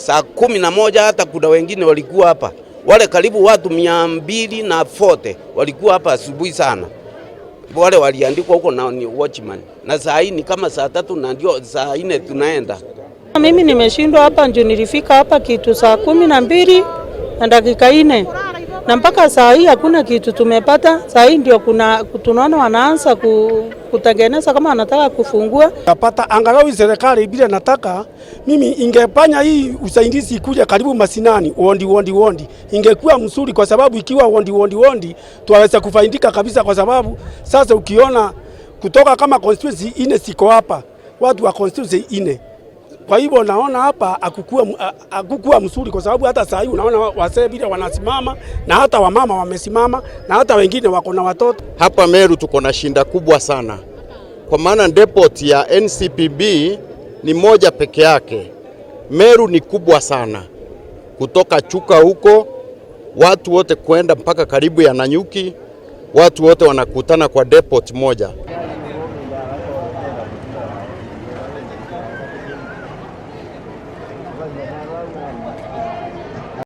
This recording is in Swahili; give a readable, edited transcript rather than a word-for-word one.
Saa 11 hata kuna wengine walikuwa hapa, wale karibu watu 240 walikuwa hapa asubuhi sana, wale waliandikwa huko na ni watchman, na saa hii ni kama saa 3 na ndio saa 4 tunaenda. Mimi nimeshindwa hapa njoo, nilifika hapa kitu saa 12:04 na mpaka saa hii hakuna kitu tumepata. Saa hii ndio kuna tunaona wanaanza kutengeneza kama wanataka kufungua. Napata angalau serikali bila nataka mimi ingefanya hii usaidizi kuja karibu masinani ward ward ward, ingekuwa mzuri, kwa sababu ikiwa ward ward ward tuwaweza kufaidika kabisa, kwa sababu sasa ukiona kutoka kama constituency ine siko hapa, watu wa constituency ine. Kwa hivyo naona hapa akukua mzuri, kwa sababu hata saa hii unaona wazee vile wanasimama na hata wamama wamesimama na hata wengine wako na watoto. Hapa Meru tuko na shinda kubwa sana, kwa maana depot ya NCPB ni moja peke yake. Meru ni kubwa sana, kutoka Chuka huko watu wote kwenda mpaka karibu ya Nanyuki, watu wote wanakutana kwa depot moja.